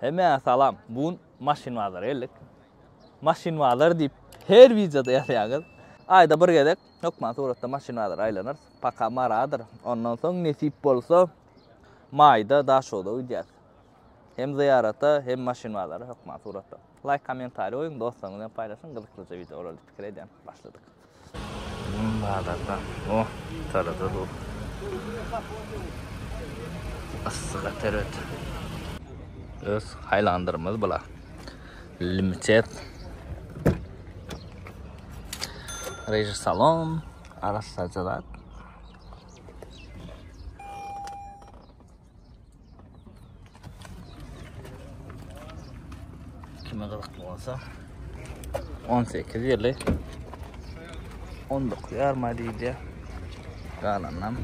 Hemmäňe salam. Bu gün maşyn bazara geldik. Maşyn bazar diýip her wideoda ýazýaňyz. Aýda bir gezek hökman suratda maşyn bazara aýlanarys. Paka Maradyr. Ondan soň nesip bolsa maýda Daşogza gidýäs. Hem zyýarata, hem maşyn bazara hökman suratda. Laýk, kommentariý goýuň, dostlaryňyz bilen paýlaşyň, gyzyklyja wideo bolar diýip pikir edýän. Başladyk. Bazarda. Oh, taraza dur. Yssy gaty erbet. Öz Highlanderimiz bula. Limited. Reji salon, arassaja zat. Kime gyzykly bolsa 18 ýyly 19 ýarma diýilýär. Galanam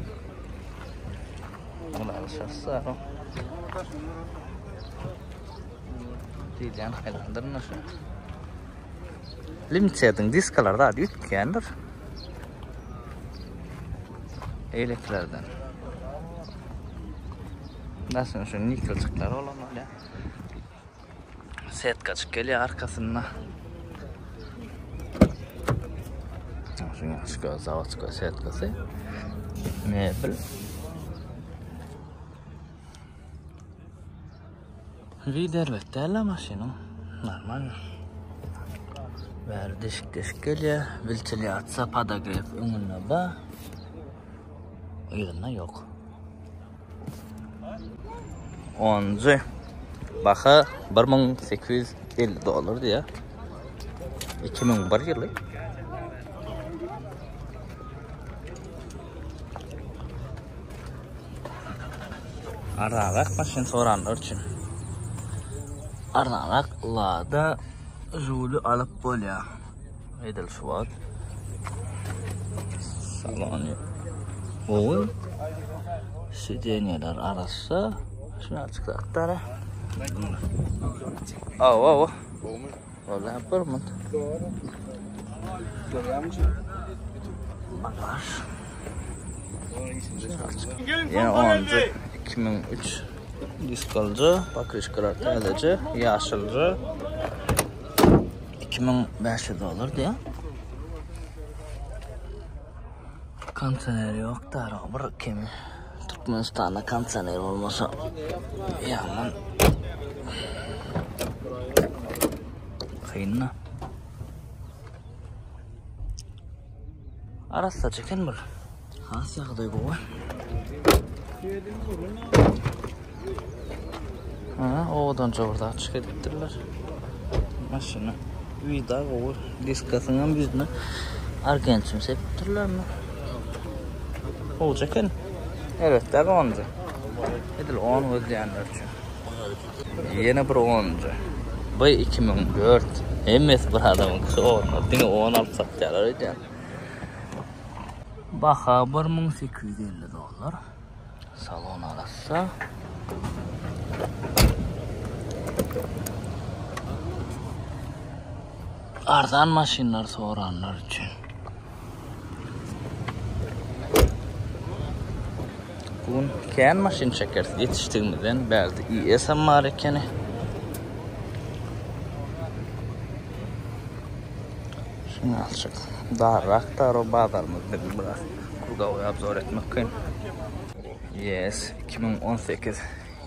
Ulalşarsa diýilýän haýlandyr şu. Limitediň diskalary zat üýtgändir. Eýlekilerden. Daşyna şu nikelçikler bolan bolýar. Setkaçyk gelýär arkasynda. Şu ýaşka zawodskoý setkasy. Mebel. Wid erbet däl-le maşynyň. Normal. Bäri deşik-deşik gelýär. Wentilýasiýa, podogrew öňünde bar. Yzynda ýok. Onunjy baha 1850 dollar diýýär. 2001 ýyly. Arzanrak maşyn soranlar üçin. Arzanrak Lada Žiguli alyp bolýar. Edil şu wagt. Salony gowy. Sidenýeler arassa. Şunu açyk zatlara. Aw aw. Vallahi bir mut. Bagaj. Ýene onunjy 2003 diskalyja, pakryşkalar täzeje, ýaşylja. 2500 dollar diýýär. Kondisioner ýok da, bir kemi. Türkmenistanda kondisioner bolmasa ýaman kyn-da. Arassaja eken bul. Has ýagdaý gowy. Ha, owadanja bir zat çyk edipdirler. Maşyny vida gowy. Diskasynyň hem ýüzüne argentum sepipdirlermi? Gowja eken. Erbet däl onunjy. Edil on gözleýänler üçin. Ýene bir onunjy. Bu 2004. Hemmesi bir adamyň kişi onlar. Diňe on alyp satýarlar öýdýän. Baha 1850 dollar. Salon arassa. Arzan maşynlar soranlar üçin. Bugün kän maşyn çekeris ýetişdigimizden bärde IS hem bar ekeni. Şunu alçak. Darrak dar o bazarymyz bizi biraz krugowy obzor etmek kyn. Yes, 2018.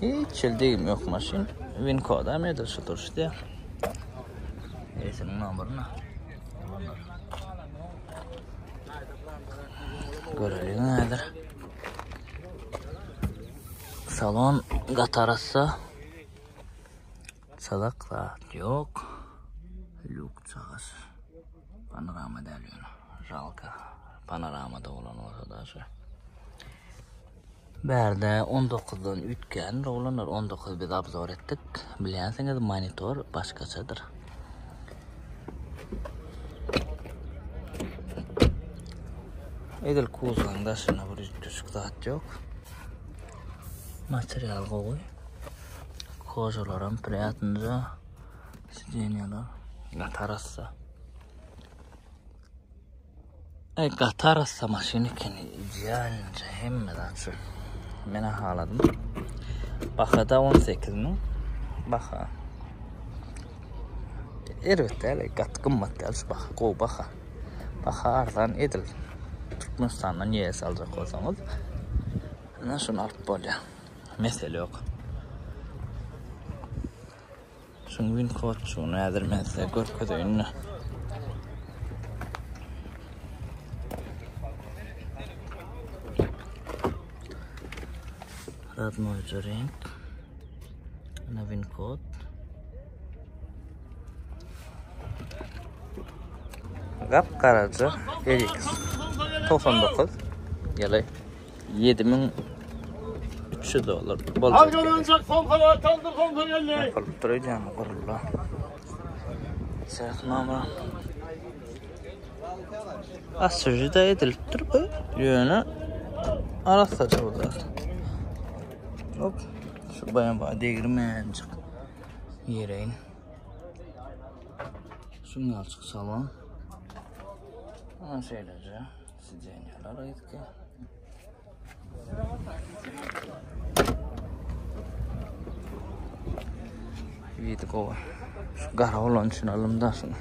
Hiç ýyl degim ýok maşyn. Win koda edil şu duruş diýär. Eýesiniň nomerini. Göreliň häzir. Salon gaty arassa. Çalak zat ýok. Lük çagaş. Panorama däl ýöne. Žalka. Panoramada bolan bolsa da şu. Bärde 19-dan üýtgän oglanlar 19 biz obzor etdik. Bilýänsiňiz monitor başgaçadyr. Edil kuzowyň daşynda bir üýtgeşik zat ýok. Material gowy. Kožalaram priýatnyja. Sidenýalar gaty arassa. Ey gaty arassa maşyn ekeni. Idealnyja hemme zat şu. Men haladym. Bahada 18 müň. Baha. Erbet däl, gaty gymmat däl şu baha, gowy baha. Baha arzan edil. Türkmenistandan ýes aljak bolsaňyz, ine şuny alyp bolýar. Mesele ýok. Şuň win kodçugyny häzir men size görkezeýin. Radnoý renk. Ine win kod. Gap garaja RX 99 ýaly 7300 dollar boljak. Al görünjek somsalar tandır somsa geldi. Yapılıp duruyor yani guruldu. Ses mama. Asıcı da edilipdir bu. Ýöne arassaja bu zat. Hop. Şu bayan ba degirmenjik. Ýereýin. Şuň ýalçyk salon. Ana şeýleje sidenýalar yzky. Vidi gowy. Şu gara bolan üçin alym da şunu.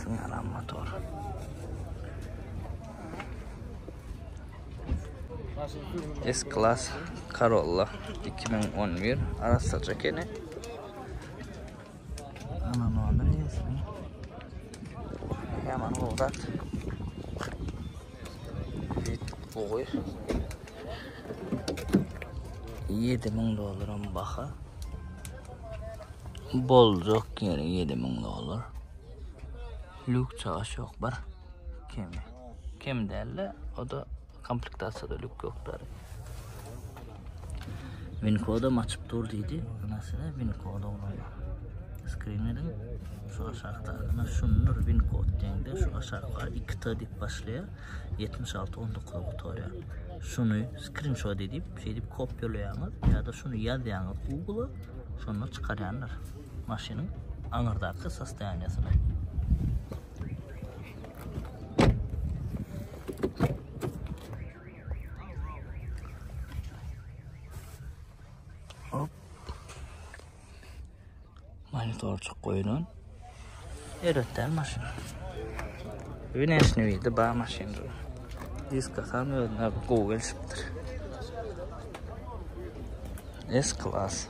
Şuň ýalam motor. S-Class Corolla 2011 arassaja ekeni. Ana nomer ýesini. Ýaman gowy zat. Bit gowy. 7000 dollaram baha. Boljak ýeri 7000 dollar. Lük çagaş ýok bir. Kemi. Kem däl-de, o da komplektasiýada lük ýok däl. Win kodam açyp dur diýdi. Nasıl win kod oglanlar. Screen ediň. Şu aşakda ana şundur win kod diýende şu aşakda 2T diýip başlaýar. 76 19 gutarýar. Şuny screenshot edip, şeýdip kopýalaýaňyz ýa-da şuny ýazýaňyz Google-a, şonda çykarýandyr maşynyň aňyrdaky sostoýaniýasyny. Hop. Monitorçuk goýlan. Erbet däl maşyn. Wneşni widi ba maşyn. Diska sam özüne gowy gelişipdir. S class.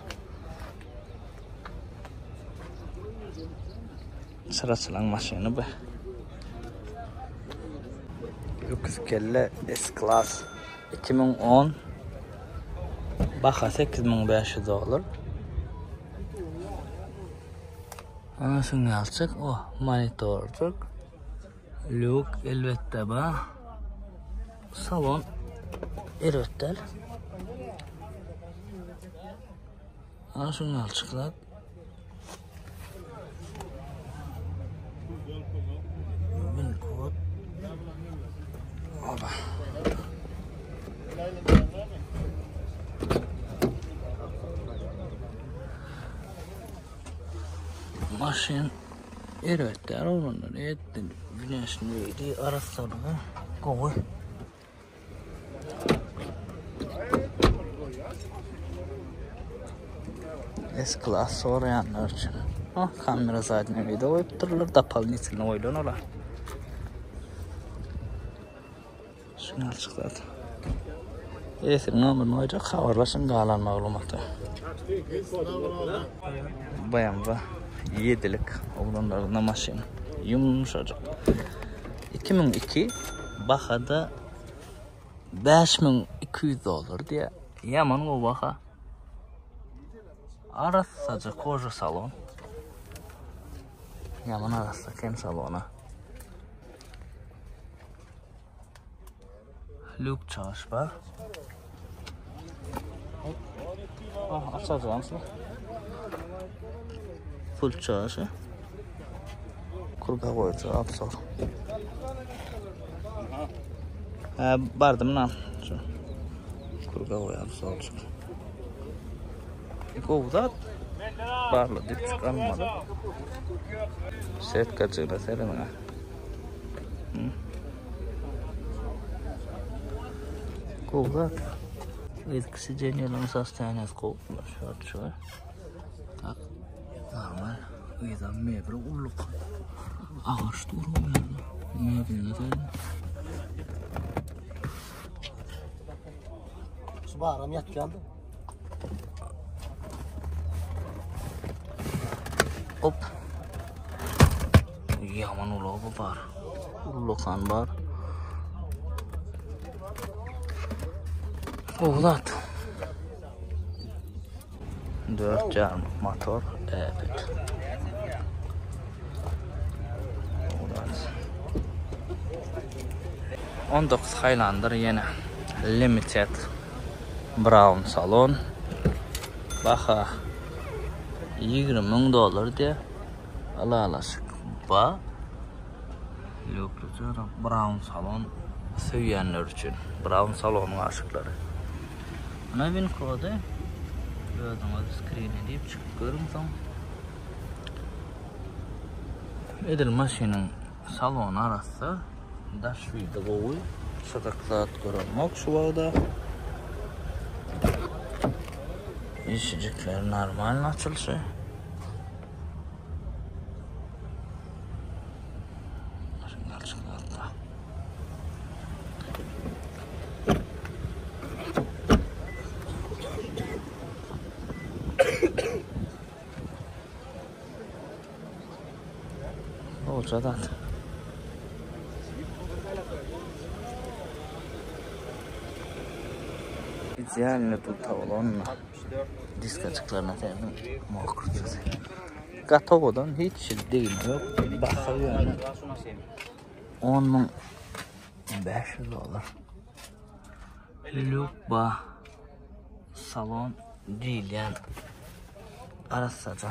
Çyraçylaň maşyny bu. Öküz kelle S-Class 2010 Baha 8500 dollar. Ana şuny alçak, o monitorcuk. Lük elbetde ba. Salon erbet däl. Ana şuny alçaklar. Bin kod. Oba. Maşyn erbet däl oglanlar. Etdi. Güneşini berdi. Arassalygy gowy. S-Class soraýanlar üçin. Ah, kamera zadnýa video goýupdyrlar, doполнительно goýlan olar. Şuny alçyk zat. Eýesiniň nomerini goýjak, habarlaşyň galan maglumata. BMW 7-lik oglanlaryna maşyn. Ýumşajyk. 2002 bahada 5200 dollar diýýär. Ýaman gowy baha. Arassaja koža salon. Ýaman arassa eken salona. Lük çaş bar. Ah, açacağım şunu. Full çaşı. Kurga goýujy abzor. Hä, bardym lan. Şu. Kurga goý abzorçuk. Gowy zat. Barly diýip çykarmaly. Setkajygyna serediň. Gowy zat. Yzky sidenýalaryň sostoýaniýasy gowy. Şu. Yzam mebel ulluk. Agaç dur o ýerde. Mebelini de. Şu baram ýatýandy. Hop. Ýaman ulag bu bar. Ullakan bar. Gowy zat. Dört ýarymlyk motor äpet. 19 Highlander ýene Limited Brown salon. Baha 20 müň dollar diýe. Ylalaşyk ba. Lýuklyja Brown salon söýýänler üçin. Brown salonyň aşyklary. Muna win kody özüňiz skrin edip çykyp görüň soň. Edil maşynyň salony arassa, daş widi gowy. Çyzyk zat göremok şu wagda. Işijikler normal açylyşy. Olca zat. Idealny tuta bolanna. Diskaçyklaryna serdim. Mokrçasy. Gaty owadan hiç şey degme ýok. Baha ýöne 10500 dollar. Lýukba salon diýilýän arassaja.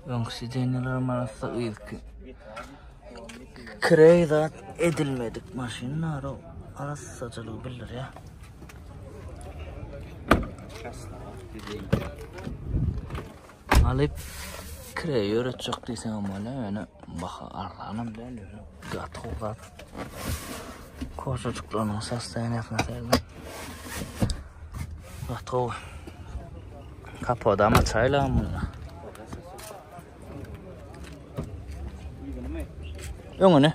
Öňki sidenýelerim arassa yzky. Kireý zat edilmedik maşyn arassajalygy bildirýär. Alyp kireý ýöretjek diýseňem bolýar, ýöne baha arzanam däl, ýöne gaty gowy zat. Koşajyklarynyň sostoýaniýasyna serediň. Gaty gowy. Kapodam açaýlam munda. Öňüne.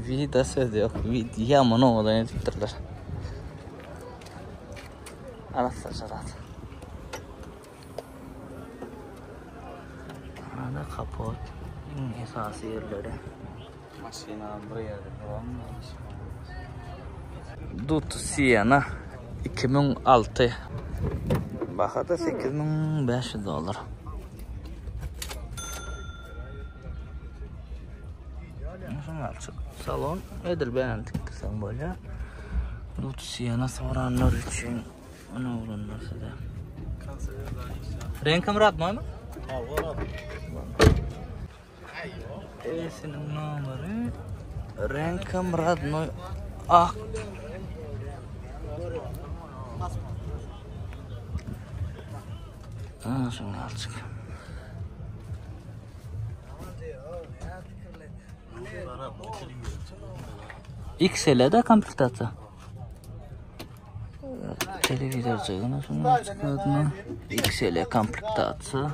Vida söz ýok. Vid ýaman owadan edipdirler. Arassaja zat. Ana kapot. Iň esasy ýerleri. Maşyna bir ýerde duranmy? Dut Siena 2006. Baha-da 8500 dollar. Salon edil beýan dikseň bolýar. Dut Siena soranlar üçin Ana oglanlar size. Reňkem radnoymy? Eýesiniň nomeri reňkem radnoý ak. Ana şuny alçyk. XL-de komplektasiýa. Telewizorjygyna şuny çykardyma. XL komplektasiýa.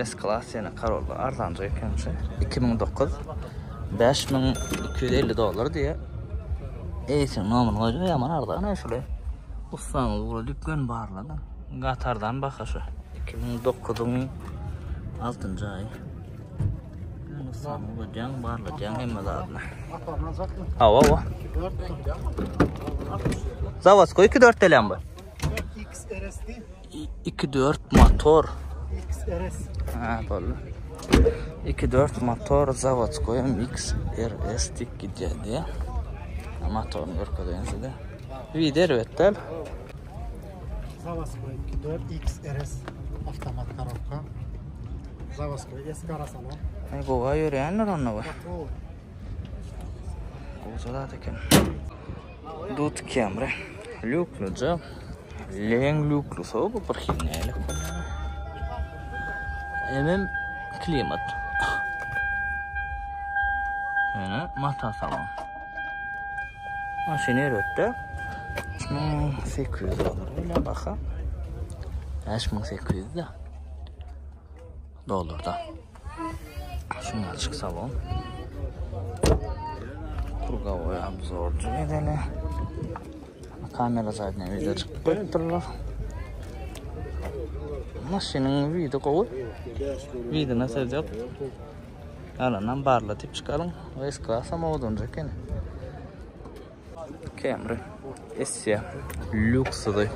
S-Class ýene Corolla arzanjak eken şu. 2009 5250 dollar diýýär. Eýesiniň nomyny goýdum, ýaman arzan şuly. Ussaňyz ugra dükkan barlada. Gatardan baha şu. 2009-yň 6-njy aýy. Ussaňyz ugra barladýaň hemme zadyny. Hawa, hawa. Zawodskoý 2.4 delýän bu. XRS 2.4 motor. XRS. Ha, boldy. 2.4 motor zawodskoý XRS dik gidýär diýýär. Motoryny görkezeýin size. Widi erbet däl. Zawodskoý 2.4 XRS avtomat korobka. Zawodskoý eski gara salon. Ay gowa ýörýändir onda bu. Gowy zat eken. Dut Camry. Lýukluja. Leň lýuklusy bu bir hili nälik bolýar. Hemem klimat. Ýöne mata salon. Maşyn erbetde. 3800 dollar bolýar baha. 5800 de. Dollarda. Şuňa açyk salon. Krugowoý obzorçy edeli. Kamera zadyna video çykyp goýupdyrlar. Maşynyň widi gowy. Widine söz ýok. Alandan barla diýip çykalyň. S-Class hem owadanjak eken. Camry SC lýuksyzy.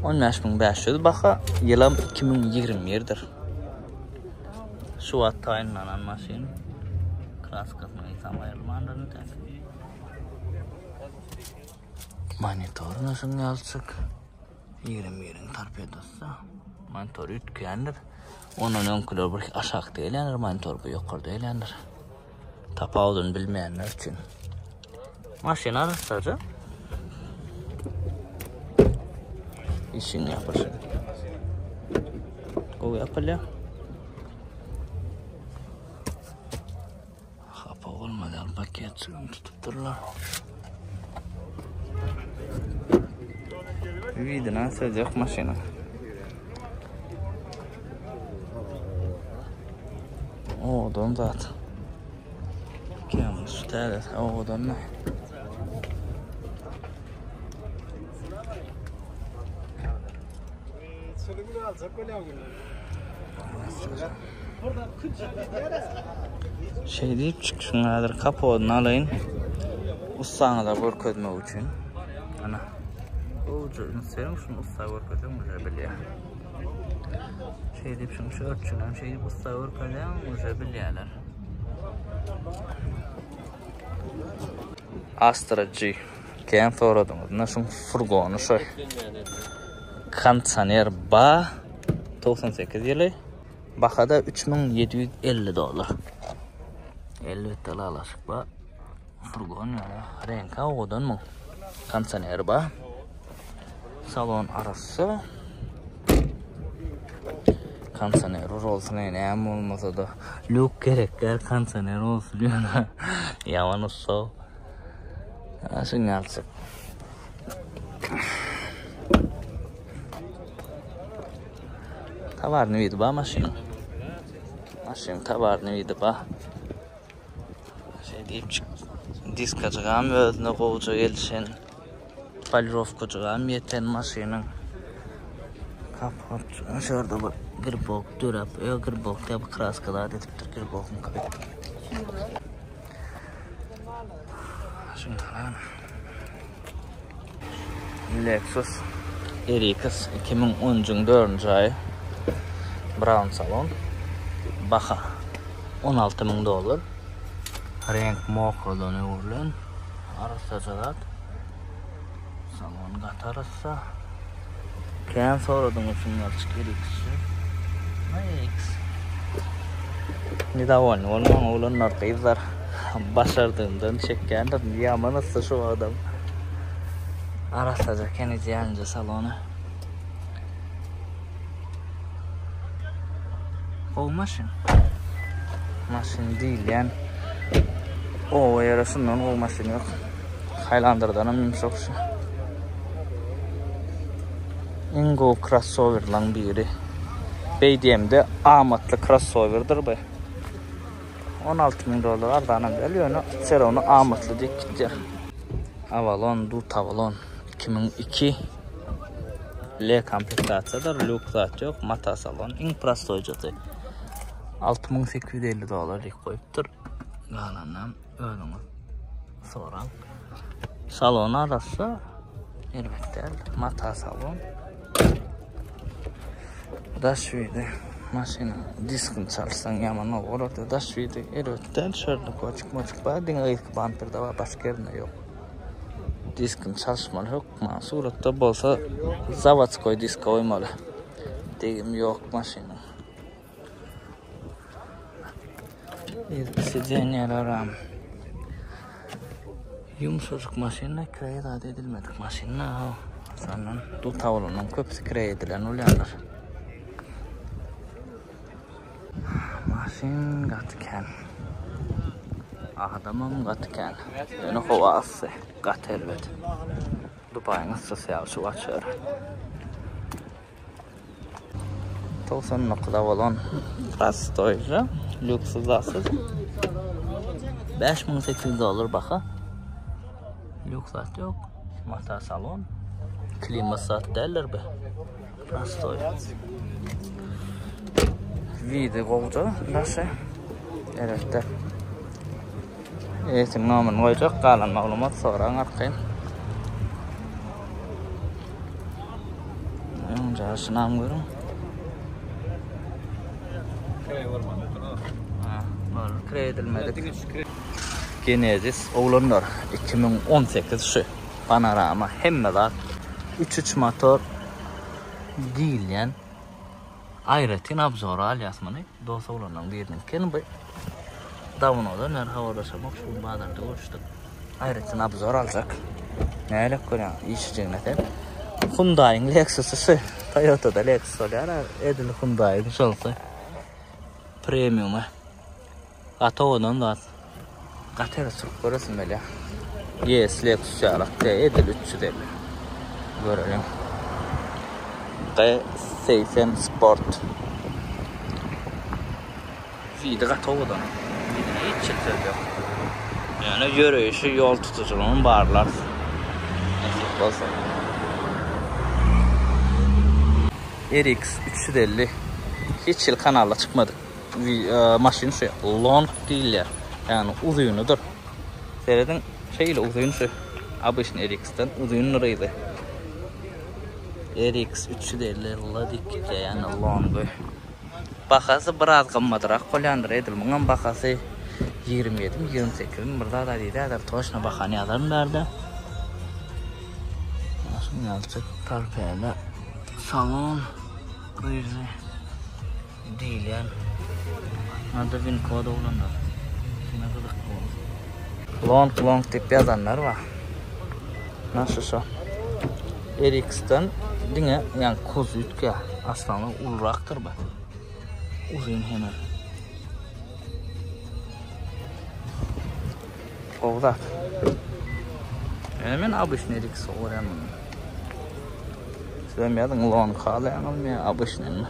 15500 baha, ýylam 2021-dir. Şu wagt taýynlanan maşyn. Kraskasyna hiç aýrylmandyr entek. Monitor nasıl ýalçyk. 21-iň torpedosy. Monitor üýtgändir. Ondan öňküler bir aşakda gelýändir, monitor bu ýokarda gelýändir. Tapawudyny bilmeýänler üçin. Maşyn arassaja. Işiň ýapyşy. Gowy ýapylýar. Hapa bolmaz ýaly paketjigini tutupdyrlar. Widina söz ýok maşynyň. Owadan zat. Kämir şu täze owadan. Şeý diýip çykyşyň häzir kapodyny alaýyn. Ussaňyza görkezmek üçin. Ana. Gowja üns beriň, şuny ussa görkezseň uje bilýär. Şeý diýip şuny şu ölçüni hem şeý diýip ussa görkezýäň, uje bilýärler. Astra G. Kän soradyňyz. Ine şuň furgony şu. Kondisioner ba 98 ýyly. Bahada 3750 dollar. Elbetde ylalaşyk ba. Furgon ýöne reňki owadan muň. Kondisioner ba. Salon arassa. Kondisioner bolsun näme bolmasa-da. Lýuk gerek däl, kondisioner bolsun ýöne. Ýaman ussa. Şuny alsak. Towarny widi ba maşynyň. Maşynyň towarny widi ba. Şeý diýip çyk. Diskajygam özüne gowja gelişen. Polirowkajygam ýeten maşynyň. Kapot şurada bir girbok dörep, ýa girbok ýa bir kraska zat edipdir girbokyň. Lexus RX 2010-yň 4-nji aýy. Brown salon. Baha 16 müň dollar. Renk mokrodan öwrülen. Arassaja zat. Salon gaty arassa. Kän soradyňyz şundan çyk RX-i. RX. Nedowolny bolmaň oglanlar gyzlar. Başardygymdan çekýändir. Ýaman yssy şu wagtam. Arassaja eken idealnyja salony. Gowy maşyn. Maşyn diýilýän oba ýere şundan gowy maşyn ýok. Highlanderdanam ýumşak şu. Iň gowy krossowerlaň biri. BDM-de amatly krossowerdir bu. 16 müň dollar arzanam däl, ýöne serowny amatly diýip gitýär. Avalon, Dut Avalon 2002 L komplektasiýadyr, lýuk zat ýok, mata salon, iň prostoýjasy. 6850 dollar diýip goýupdyr. Galanynam özüňiz soraň. Salon arassa, erbet däl, mata salon. Daş widi maşynyň diskini çalyşsaň ýaman gowy bolardy. Daş widi erbet däl, şörde koçuk moçuk bar, diňe yzky bamperde bar, başga ýerinde ýok. Diskini çalyşmaly hökman suratda bolsa zawodskoý disk goýmaly. Degim ýok maşynyň. Yzky sidenýeleram ýumşajyk maşynda kireý zat edilmedik maşynda. Sandan dut awlanyň köpüsi kireý edilen bolýarlar. Maşyn gaty kän. Adamam gaty kän. Ýöne howa yssy. Gaty erbet. Dubaýyň yssysy ýaly şu wagt. 99 Avalon. Prostoýja, lýuksuz zatsyz. 5800 dollar baha. Lýuks zat ýok. Mata salon. Klima zat däldir bu. Prostoý. Widi gowja, daşy. Elbetde. Eýesiniň nomerini goýjak, galan maglumat soraň arkaýyn. Öň jaşynam görüň. Kre edilmedik. Genesis oglanlar 2018 şu panorama hemme zat 3.3 motor diýilýän Aýratyn obzora alýas muny. Dos oglanlaryň biriniň eken bu. Dawnodan bäri habarlaşamok, şu gün bazarda görüşdik. Aýratyn obzor aljak. Nälik görýäň, işijegine sen. Hyundai-iň Lexus-y şu. Toyota-da Lexus bolýar, edil Hyundai-iň şolsy. Premium-y. Gaty owadan zat. Gaty erbet sürüp göresim gelýär. Yes, Lexus ýalak diýä edil 350. Göreliň. G80 Sport. Fidi gaty owadan. Fidine hiç çil söz ýok. Ýöne ýöreýşi, ýol tutujylygyny barlarys. Nesip bolsa. RX 350. Hiç hili kanalda çykmadyk. Maşyn şu long diýilýär. Ýagny uzynydyr. Serediň, şeýle uzyn şu. Obyçny RX-den uzyndyr yzy. RX 350 L diýip gitýär, ýagny longy. Bahasy biraz gymmadrak bolýandyr. Edil muňam bahasy 27 mi, 28 mi bir zat diýdi. Häzir toçno bahany ýazaryn bärde. Maşyn ýalyjyk torpeda salon gyzy. Diýilýän. Ady win kod oglanlar. Kime gyzykly bolsa. Long long diýip ýazanlar bar. Naşy şo. RX-den diňe ýa kozy üýtgär. Aslynda ulurakdyr bu. Uzyn hemem. Gowy zat. Ýöne men obyçnyý RX görýän muny. Sizem ýazyň long halaýaňyzmy ýa obyçnymy?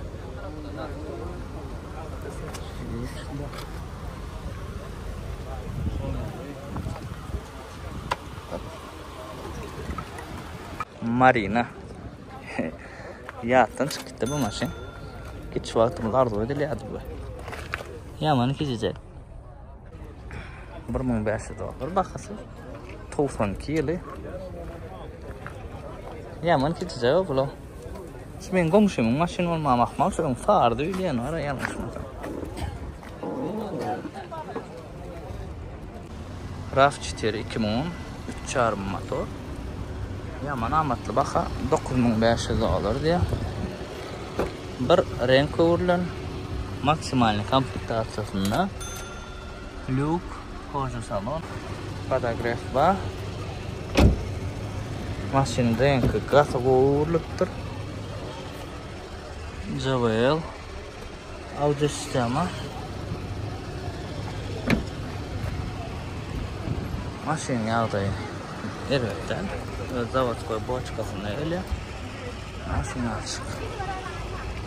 Marina. Ýatdan çykyp gitdi bu maşyn. Kiçi wagtymyz arzuw edilýärdi bu. Ýaman kiçijek. 1500 dollar bahasy. 92 ýyly. Ýaman kiçijek bu. Şu meň goňşymyň maşyny bolmam ahmal, şu öň sardy öýdýän bar, ýalňyşmasam. RAV4 2010 3.5 motor. Ýaman amatly baha 9500 dollar diýýär. Bir reňk öwrülen maksimalny komplektasiýasynda lýuk, koža salon, podogref bar. Maşyn reňki gaty gowy öwrülipdir. JBL audio sistema. Maşynyň ýagdaýy erbet däl. Öz zawodskoý boçkasynda gelýär. Maşyn açyk.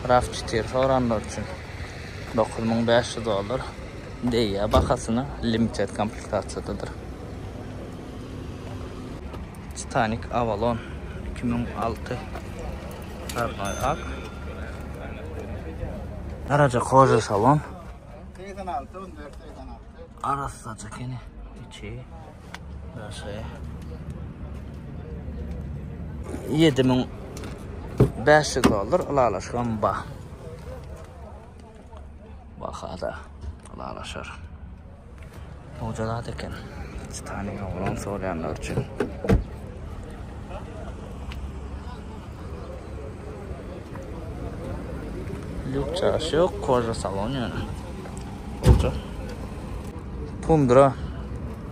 RAV4 soranlar üçin 9500 dollar diýýär bahasyna limited komplektasiýadadyr. Titanic Avalon 2006 Çarnoý ak. Garaja koža salon. 86 14 86. Arassaja kene içi. Daşy. 7500 dollar ylalaşygam bar. Bahada ylalaşar. Hoca zat eken. Titanic oglan sorayanlar üçin. Lük çaş yok, koža salon yani. Hoca. Tundra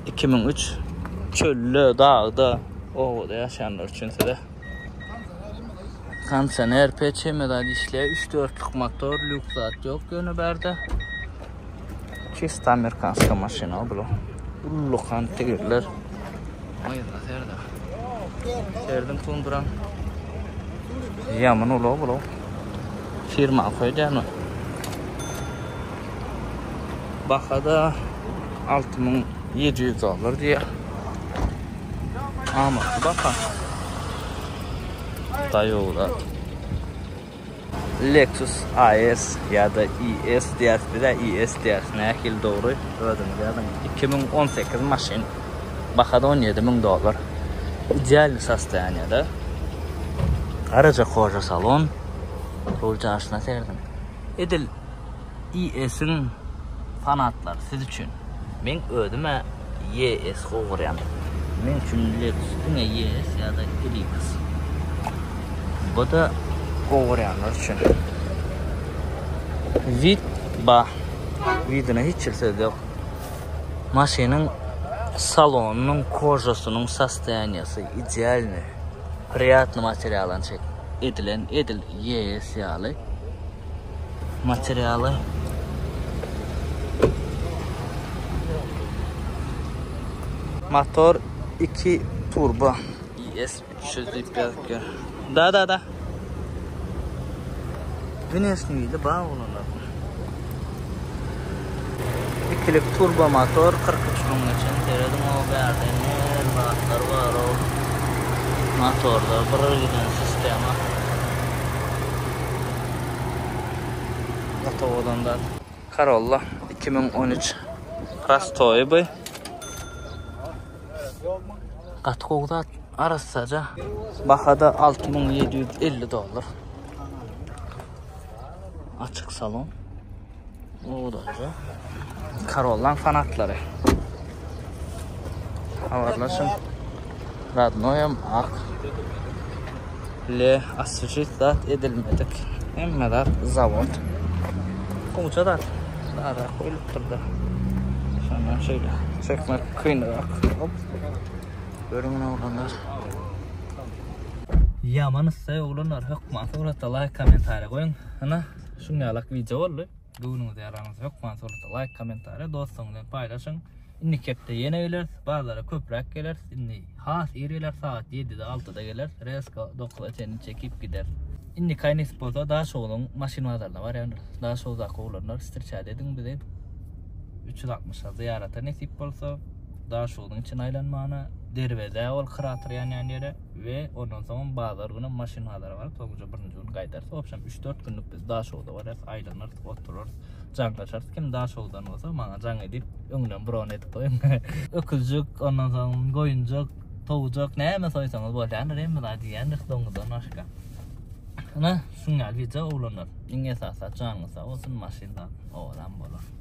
2003 çölde, dağda, obada yaşayanlar üçin size. Kondisioner, peç hemme zat işleýär. 3-4-lük motor, lük zat ýok ýöne bärde. Çista amerikanska maşyna bu. Ullakan tigirler. Aýda serde. Serdiň tundran. Ýaman ulag bu. Firma koýdýarmy? Bahada 6700 dollar diýýär. Amatly baha. Daýowlar. Lexus AS ýa-da ES diýýäs biz-ä ES diýýäs nähili dogry özüňiz ýazyň 2018 maşyn bahada 17 müň dollar idealny sostoýaniýada garaja koža salon rul jaşyna serediň edil ES-iň fanatlary siz üçin meň özüm-ä ES gowy görýän meň üçin Lexus diňe ES ýa-da RX bu-da gowy görýänler üçin wid ba widine hiç hili söz ýok maşynyň salonynyň kožasynyň sostoýaniýasy idealny priýatny materialdan çek edilen edil ES ýaly Materialy. Motor 2 turbo IS 300 diýip ýazypdyr. Da da da. Güneşli ýyly bar olanlar. Ikilik turbo motor 43 müňe çen serediň o bärde näl zatlar bar o motorda bir giden sistema. Gaty owadan zat. Corolla 2013 prostoý bu. Gaty gowy zat, arassaja. Bahada 6750 dollar. Açyk salon. Owadanca. Corolla fanatlary. Habarlaşyň. Radnoýam ak. Le asfijit zat edilmedik. Hemme zat zawod. Gowja zat. Ara goýlupdyr-da. Şondan şeýle çekmek kynrak. Hop. Görüň oglanlar. Ýaman yssy oglanlar hökman suratda laýk kommentariýa goýuň. Ana şuň ýalak wideo boldy. Göwnüňize ýaransoň hökman suratda laýk kommentariýa dostlaryňyz bilen paýlaşyň. Indiki hepde ýene geleris. Bazara köpräk geleris. Indi has ir geleris. Sagat 7-de 6-da geleris. Resko 9-a çenli çekip gideris. Indiki aý nesip bolsa Daşoguzyň maşyn bazaryna barýandyr. Daşoguzdaky oglanlar wstreçat ediň bizi. 360-a zyýarata nesip bolsa Daşoguzyň içine aýlanmana, Derwezä ol krater ýanýan ýere we ondan soňam bazar günem maşyn bazara baryp soňunja birinji gün gaýdarys. Wobşem 3-4 günlük biz Daşoguza barýarys, aýlanarys, oturarys. Jaňlaşarys. Kim Daşoguzdan bolsa maňa jaň edip, öňünden bron edip goýuň. Öküzjik, ondan soň goýunjyk, towujak näme soýsaňyz bolýandyr, hemme zat iýendir doňuzdan başga. Ine, şuň ýaly wideo oglanlar. Iň esasy janyňyz sag bolsun, maşyn zat owadan bolar.